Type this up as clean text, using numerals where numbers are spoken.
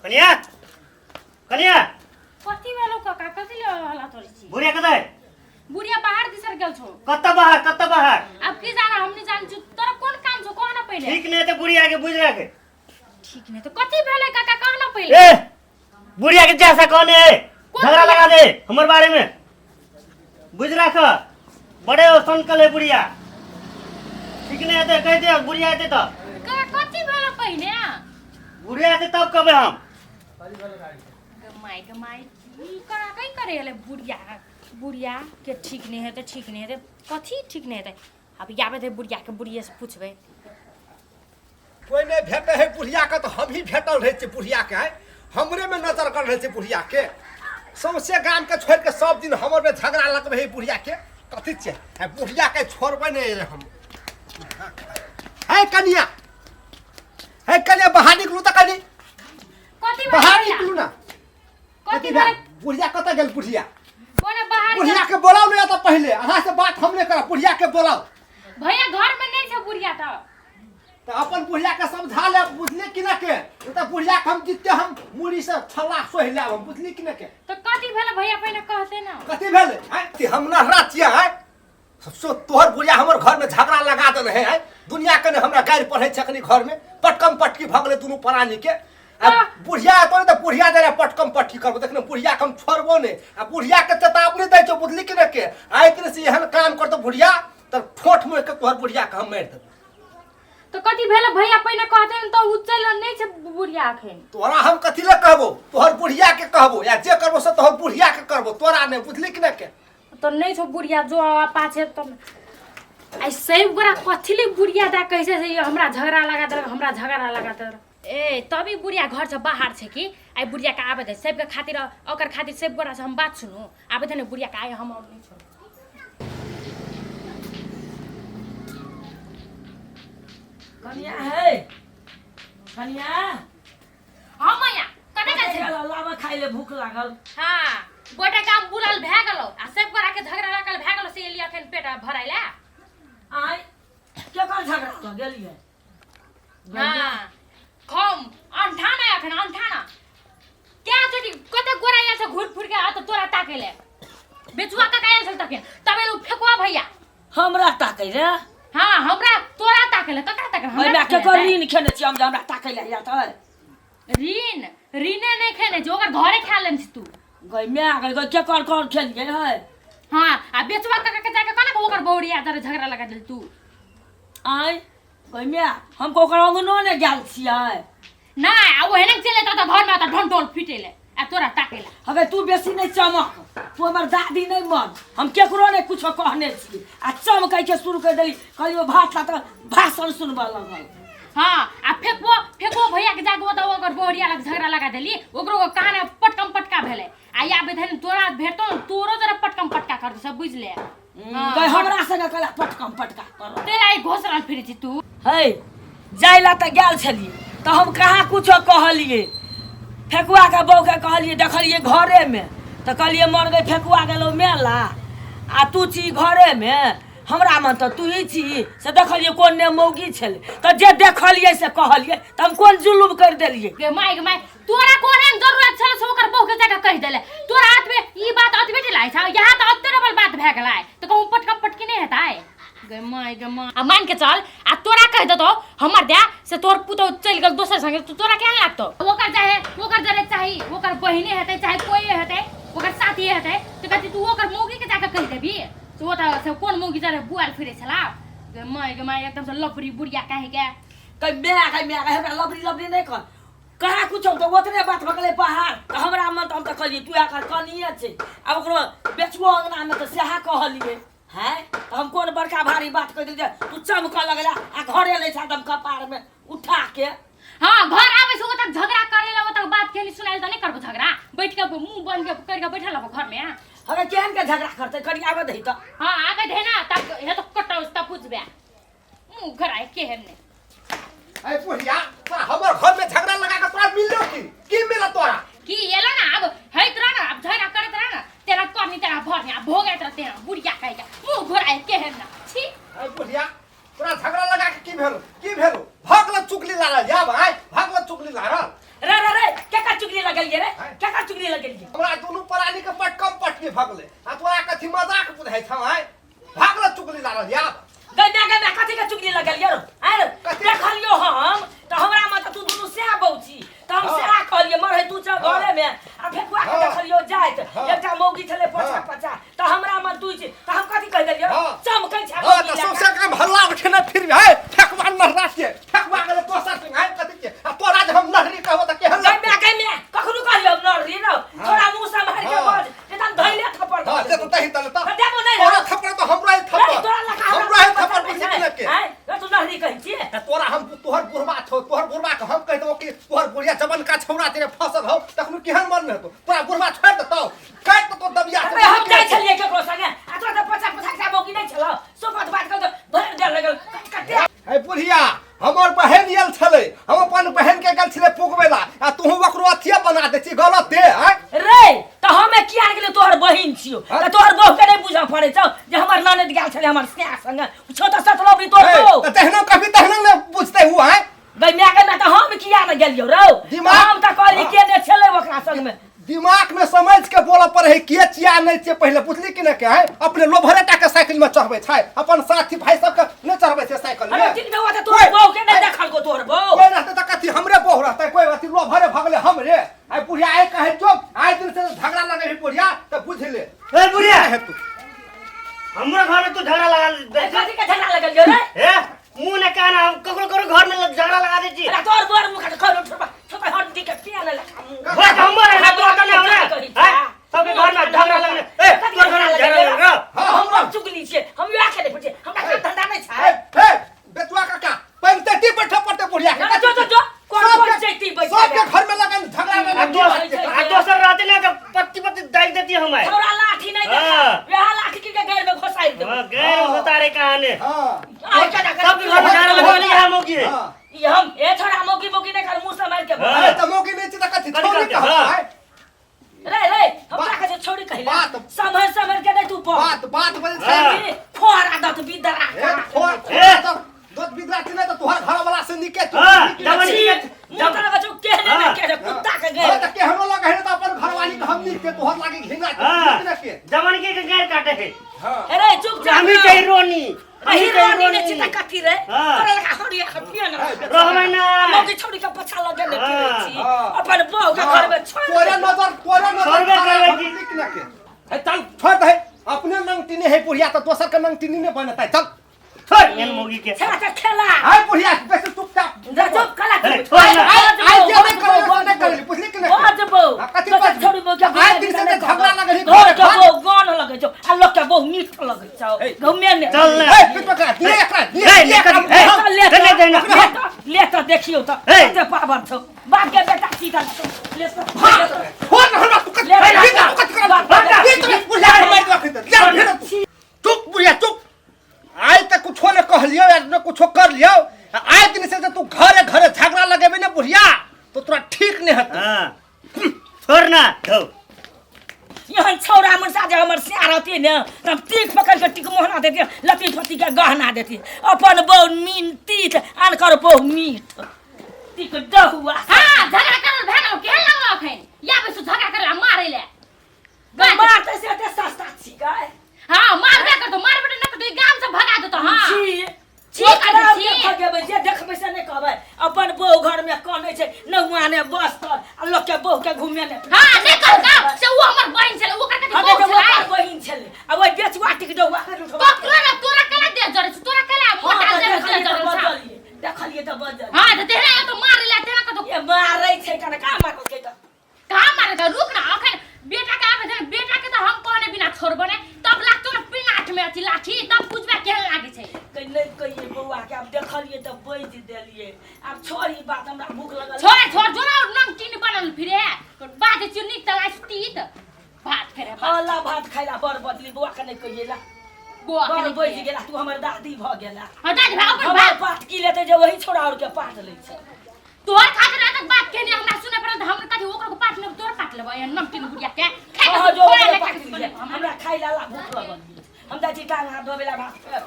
कनिया, कनिया। कथी भेलो काका? कथी ले हल्ला करै छी? बुढ़िया कतऽ है? बुढ़िया बाहर दिसर गेल छौ। कतऽ बाहर, कतऽ बाहर? अब की जाना, हम नहीं जान छु। तोरा कोन काम छौ, कह ना पहिले। ठीक नहीं तो बुढ़िया के बुझ रखे। ठीक नहीं तो कथी भेलै काका, कह ना पहिले। ए बुढ़िया के जैसा कहने है कोन झगड़ा बुढ़िया? लगा दे हमर बारे में, बुझ रख। बड़े सनकल है बुढ़िया। ठीक नहीं हेतै, कहि दे बुढ़िया हेतै तऽ। काका, कथी भेलै पहिने? बुढ़िया हेतै तब कहबै हम। My गे my, की करा कई करे हले बुढ़िया? बुढ़िया के ठीक नहीं हेतै, ठीक नहीं हेतै, कथी ठीक नहीं हेतै? अब आबे दे बुढ़िया के, बुढ़िया से पूछबै। कोइ नहि भेटै है बुढ़ियाके तऽ हमही भेटल रहै छियै बुढ़ियाके। आइ हमरेमे नजर कर रहै छै बुढ़ियाके। सौंसे गामके छोड़ि कऽ सब दिन हमरमे झगड़ा लगबै है बुढ़ियाके। कथी छियै आइ बुढ़ियाके? छोड़बै नहि हम। है कनिया, है कनिया, बाहर निकलू तऽ कनि। कथी भेलै बाहर भैया? निकलू ना। कथी कथी भेलै? भेल? बुढ़िया कतऽ गेल बुढ़िया? कोने बाहर बुढ़िया गेल। के बोलाउ ने तऽ पहिले, अहाँ से बात हम नहि करब, बुढ़िया के बोलाउ। भैया, घर में नहीं छै बुढ़िया तऽ। तऽ अपन बुढ़िया के समझा ले, बुझली कि ना के? नहि तऽ बुढ़िया के हम जितते हम मुड़ी से छल्ला सोहि लेब हम, बुझली कि ना के? तऽ कथी भेलै भैया, पहिने कहते ना। कथी भेलै आँय? कि हम नहरा छियै आँय? सो तोहर बुढ़िया हमर घर में झगड़ा लगा देने है आँय? दुनिया के ने हमरा गारि पढ़ै छै। अखनी घर में पटकम पटकी भऽ गेलै दुनू प्राणी के। आ बुढ़िया एतौ ने तऽ बुढ़िया दे पटकम पटकी करबो। देख ने, बुढ़िया के हम छोड़बो नहि आ बुढ़िया के चेतावनी दै छौ, बुझली कि ने के? आइ तने से एहन काम करतो बुढ़िया तऽ ठोठ मोड़ि के तोहर बुढ़िया के हम मारि देबो। तऽ कथी भेलै भैया, पहिने कहते ने। तऽ उ चलि नहि छै बुढ़िया अखन। तोरा हम कथी ले कहबो? तोहर बुढ़िया के कहबो या जे करबो से तोहर बुढ़िया के करबो, तोरा नहि, बुझली कि ने के? तऽ नहि छौ बुढ़िया, जो आ पाछे। तऽ आइ सब गोरा कथी ले बुढ़िया दा कैसे से हमरा झगड़ा लगा देलक, हमरा झगड़ा लगा देलक। ए तभी बुढ़िया घर से बाहर छै कि आइ बुढ़िया के आबे दे। सबके खातिर, ओकर खातिर सब गोरा से हम बात सुनू। आबे दे ने बुढ़िया के, आइ हम और नहीं छोड़ू। कनिया है, कनिया। हाँ मैया, कते गेल छै? लावा खाइ ले, भूख लागल। हाँ, गोटे काम बुलल भए गेलो आ सब गोरा के झगड़ा लागल भए गेलो, से एली अखन पेट भराइला। आय, केकर झगड़ा लगेलियै? हाँ, खम अंठाना, अखन अंठाना क्या चोटि कते गोरा आयल छ घुर फुर के आ त तोरा ताके ले। बेचुआ काका आयल छल तखन, तबे उ फेकुआ भैया। हमरा ताकै रे? हाँ, हमरा तोरा ताके ले, ककरा ताके? हमरा ओहिमे ताके केकर ले। ऋण खेने छी हम जे हमरा ताकै ले आयल तऽ? ऋण ऋणे नहीं खेने छी, ओकर घरे खा लेने छी तू। गई माय गई, गई केकर कर खेलियै है? हाँ, आ बेचुआ काका के जाके कहना ओकर बौड़िया जरे झगड़ा लगा देल तू। आय गई माय, हम ओकर अंगनो ने गेल छियै। नहीं, आ ओहने चले त घर में त ढोल फिटेले आ तोरा ताकेला। अगर तू बेसी नहीं चमक, तू हमर दादी नहीं मन। हम केकरो नहीं कुछो कहने छी आ चमकै के शुरू कर देली। कहलियो भात ला तऽ भाषण सुनबऽ लगल। हाँ, आ फेकबो फेकबो भैया के जाके बताओ, ओकर बोरिया लग झगड़ा लगा देली, ओकरो कान में पटकम पटका भेलै। आ या बेधन तोरा भेटतो, तोरो जरा पटकम पटका कर सब, बुझ ले। हाँ। गई हमरा संगे कहला पटकम पटका कर। तेरा ई घोसरा फिरे छी तू। है जाय ला तऽ गेल छलियै तऽ हम कहाँ कुछो कहलियै? फेकुआके बौके कहलियै, देखलियै घरेमे तऽ कहलियै मर गई, फेकुआ गेलौ मेला आ तू छी घरेमे। हमरा मन तऽ तू ही छी से देखलियै कोन ने मौगी छलै, तऽ जे देखलियै से कहलियै, तऽ हम कोन जुलुम करि देलियै? गे my गे my, तोरा कोन एहन जरूरत छल से ओकर बहू के जाके कहि देले? तोरा हाथ में ई बात अतबे ढिलाइ छ, यहाँ तऽ अते डबल बात भए गेलै तऽ कहूँ पटकम पटकी नहि हेतै? गे my गे my, आ मान के चल आ तोरा कहि देतौ हमर दया से तोर पुतहु चलि गेल दोसर संगे, तऽ तोरा केहन लागतौ? ओकर चाहे ओकर जरे चाही ओकर बहिने हेतै, चाहे कोई हेतै, ओकर साथी हेतै, तऽ कहती तू ओकर मौगी के जाके कहि देबी से ओ तऽ से कोन मौगी जरे बुआल फिरै छला। गे my गे my, एकदम से लफड़ी बुढ़िया काहे के। कहि माय गई माय गई, हमरा लबड़ी लबड़ी नहि कह। कहाँ कुछो तऽ ओतने बात भऽ गेलै पहाड़ तऽ हमरा मन तऽ हम तऽ कहलियै तू एकर कनिए छै आ ओकरो बेचबो अङ्गनामे तऽ सएह कहलियै हैं। तऽ हम कोन बड़का भारी बात कहि देलियै तू चमकऽ लगला आ घरे लै छह एकदम कपारमे उठा के। हाँ, घर आबै छै ओतऽ झगड़ा करे ला, ओतऽ बात केनी सुनाइल तऽ नहि करबो झगड़ा, बैठ के मुंह बंद के कर के बैठल रहबो घर में। हमे केहन के झगड़ा करतै, कनि आबऽ दही तऽ। हाँ, आबे दे ना तब हे तो कटाउ तब बुझबे मुंह घर आए केहन ने। अरे बुढ़िया, तोरा हमर घर में झगड़ा लगा के तोरा मिललो की? की मिलल तोरा? की एलो ना, अब हैत रह ना, अब झगड़ा करत रह ना, तेरा करनी तेरा भरनी आ भोगैत रह तेरा बुढ़िया कहि के मुंह घर आए केहन ना छी। अरे बुढ़िया, तोरा झगड़ा लगा के की भेलो, की भेलो? भगल चुगली लारल जा भाई, भगल चुगली लारल। रे रे रे, केकर चुगली लगेलियै? हमरा दुनू प्राणी के पटकम पटकी भगले आ तोरा कथी मजाक बुझाइ छौ? आय भागल चुगली लागल याद। गै माय कथी के चुगली लगेलियै रो? आय रो कथी? देखलियो हम तऽ हमरा मे तऽ तू दुनू सएह बहू छी, तऽ हम हाँ। सएह कहलियै मर तू चल हाँ। घरे में। आ फेकुआ के हाँ। देखलियो जाइत हाँ। एकटा मौगी छलै पछा हाँ। पछा, तऽ हमरा मे तू छी तऽ हम कथी कहि देलियै? हाँ। चमकै छै हाँ मौगी तऽ लए सौंसे काम हल्ला उठेने फिर है ठकवा नहरा के ठकवा गेलै दोसर संग है कथी के? आ तोरा जे हम नहरी कहबो तऽ केहन गै लगतौ? माय गै माय कखनो कहलियो नररी रौ? थोड़ा मुँह सम्हारि के हाँ। बज, एकदम धैले थप्पड़ हाँ से तऽ तही तले तऽ तऽ देबो नहि तोरा रौ। थप्पड़ तऽ हमरो ही रे, थप्पड़, तोरा लगा हमरा हमरो ही पता थप्पड़ नहि बुझि छै। कि के? आँय, रे, तू नहरी कहै छियै? तऽ तोरा हम तोहर बुढ़वा छौ, तोहर बुढ़वा के हम कहि देबो कि तोहर बुढ़िया जबन का छौड़ा तेरे फसल हौ, तखनो केहन मन में हेतौ? तोरा बुढ़वा छोड़ि देतौ? काटि देतौ दबिया से। अरे हम जाइ छलियै केकरो संगे आ तोरा तऽ पचा पचा टा मौगी नहि छलौ, सोपत बात कर तऽ भरि देल लगल कट कटे। हे बुढ़िया, हमर बहन आयल छलै, हम अपन बहन के गेल छलै पुगबै ला आ तूहू ओकरो अथिये बना दै छी गलत दे। आँय रे तऽ हमे किया ने गेलियै? तोहर बहिन छियौ हाँ? तऽ तोहर बहू के नहि बुझऽ पड़ै छौ जे हमर ननद गेल छलै हमर स्नेहा संगे छौ तऽ सतलौबरी तोहर हे, बहू। तऽ तहनो कभी तहनो ने बुझते हु। आँय गै माय गै माय, तऽ हम किया ने गेलियौ रौ? दिमाग- हम तऽ कहलियै हाँ। के ने छलै ओकरा संगमे। दिमाग में समझ के बोलऽ पड़े है के चिया नहीं छियै पहिले बुझली कि ने के? है अपने लोभरे टा के साइकिल में चढ़बै छै, अपन साथी भाई सबके नहि चढ़बै छै साइकिल अरे में। ठीक बा तऽ तोहर बहू के नहि देखलको तोहर बहू? कोई रहते तऽ कथी हमरे बहू रहते? कोई अथी लोभरे भगले हमरे। आइ बुढ़िया आइ कहै जो आइ दिन से झगड़ा लगे है बुढ़िया तऽ बुझ ले। ए बुढ़िया, हे तू हमरा घर में तू झगड़ा लगा दे। कथी के झगड़ा लगल जो रे? ए मुंह ने कान, हम ककरो ककरो घर में झगड़ा लगा दै छी। अरे तोहर बोर मुख खर छोटा छोटा हड्डी के पिया ने लखा मुंह। बस हमर है तोरा कने हमरा हैं सबके घर में झगड़ा लगने। ए तोर घर में झगड़ा लगल? हाँ, हम चुगली छियै, हम विवाह के नहि पुछियै, हमरा काम धंधा नहि छै। हे हे बेचुआ काका पैंते बैठे पड़ते बुढ़िया के। ना, जो जो जो कोन सबके- कोन चैती बैठे सबके घर में लगन झगड़ा आ लगन। दोसर आ दोसर रहते ना तो पत्ती पत्ती दाग देती हमारे। हमरा लाठी नहीं देखा, हाँ। वह लाठी के गैर में घुसाई दे। हाँ, गैर उतारे कहाने। हाँ आइ केना कर- सबके घर में झगड़ा लगल है मौगी है। हाँ ई हम ए छोड़ा मौगी मौगी नहीं कर मुंह से मार के बोल। हाँ। अरे तऽ मौगी नहि छी तऽ कथी कथी छौड़ी करतै? कहबै? हाँ। आँय? रे रे हमरा के छोड़ी कहिला बात- संभर संभर के नहीं तू पो बात बात बजै छै। हाँ। फोर आदत बिदरा ए, फोर ए। फोर दोस्त बिदरा छी ने तऽ तोहर घर वाला से निके तू हाँ, निके जबरदस्ती छी। के- मुंह तरह बचो केहने हाँ। ना केहने कुत्ता के हाँ, गैर तऽ केहनो लगे है तऽ अपन घरवाली के हम निके तोहर लागे घिना हाँ निक ने के। जमन के गैर काटे है। हाँ अरे चुप जा। हम ही चाहिए रोनी, हम ही अही चाहिए रोनी ने चिता रोनी। कथी रे? हाँ। तोरा लगा हरिया हटिया ना रहबै ना। मौगी छोड़ी के पछा लगे ने हाँ। फिरै छी हाँ। अपन बहू के घर में छोड़ तोरे नजर तोरे नजर छोड़बे खराब करबै हम की? निक ने के। हे चल छोड़ दे, अपने नंगटीने है बुढ़िया तऽ दोसर के नंगटीनी ने बनतै। चल छोड़ एहन मौगी के। छेड़ा के खेला। आइ बुढ़िया बेसी चुपचाप जा चुप कला अरे, छोड़ ना। आइ आइ जे नहि करबै से नहि करबै, बुझली कि नहि? बजबो आ, कथी दोसर बजबो? छोड़ी बहू के आइ दिन से झगड़ा लगल है घर के घर। बहू गान लगै छौ आ लोक के बहू मीठ लगै छौ घुमे ने। चल ना। ए पिट पकड़ा दिए एकरा दिए ए, दिए एकरा। ए, हाँ। ले ले, ले, ले, ले त ले त देखियौ त ए। कते पावर छौ बाप के बेटा सीधा ले त छोड़ ना हमरा तू कथी ले, ले, ले, तू कथी करब? बाप, ले, तू बुढ़िया के मारि देबऽ खरीद। ले, ले, तू। चुप बुढ़िया चुप, आइ तक कुछो ने कहलियौ या ने कुछो कर लियौ। आइ दिन से जे तू घरे घरे झगड़ा लगेबे ने बुढ़िया तो तोरा ठीक नहि हेतौ। हाँ छोड़ ना धौ। एहन छौड़ा मुनसा जे हमर सिया रहती ने तऽ हम तीख पकड़ के टिक मोहना देती, लती फती के गहना देती। अपन बहु मीन तीत अनकर बहु मीठ तिक डहुआ। हाँ झगड़ा करल भए गेलौ, केहन लगलौ अखन या बेसु झगड़ा करल मारै ले। मारते से एते सस्ता छी गै? हाँ मारबे करतौ, मारबे नहि करतौ ई गाम से भगा देतौ। हाँ छी छी ओकरा कथी छी? भगेबै जे देखबै से नहि कहबै। अपन बहु घर में कनै छै नहुआ ने बस्तर आ लोक के बहु के घुमे ने। हाँ नहि कहलका से उ हमर बहिन छलै, ओकर कथी हमे बहु तऽ छलै? ओकर बहिन छलै आ ओहि बेचुआ टिक डहुआ के उठबा। ककरो ने तोरा केना देह जरै छौ, तोरा केना मोटा हँ, तऽ देह देखलियै जरै तऽ छौ? बजलियै, देखलियै तऽ बजलियै। हाँ तऽ तेहना तो मारै ले तेहना कतौ ए मारै छै कने कहाँ मारलकै तऽ? कहाँ मारे? रुक ना, अखन बेटा के आबे दे। बेटा के तो हम कहने बिना छोड़बो ने, तब लागतो ना पिनाठ में अथी लाठी, तब बुझबे केहन लागे छै। कहि नहि कहियै बौआ के, आब देखलियै तऽ बाजि देलियै, आब छोड़ ई बात, हमरा भूख लगल। छोड़ छोड़ जो ना नमकीन बनल फिरे बात छियो नीक त लाइस तीत भात फेरे भात। हला भात खाइला बड़ बदली, बौआ के नहि कहियै ला। बौआ के बड़ नहि बजि कहियै। गेला, तू हमर दादी भऽ गेला। हाँ दादी भाई अपन हमर भात पाट की लेतै जे वही छोड़ा और के पाट लै छै। तोहर खातिर रातक बात कहने हमरा सुने पड़ल त हमरा कथी ओकरो पाट लेब तोहर पाट लेब एहन नमकीन गुड़िया के खाइ के हाँ, जो खोया ओकरे नहि पाट खाइ के लियै। हमरा हमरा खाइ ला ला भूख लगल। हम जाइ छी टांग हाथ धोबै ला भात खायब।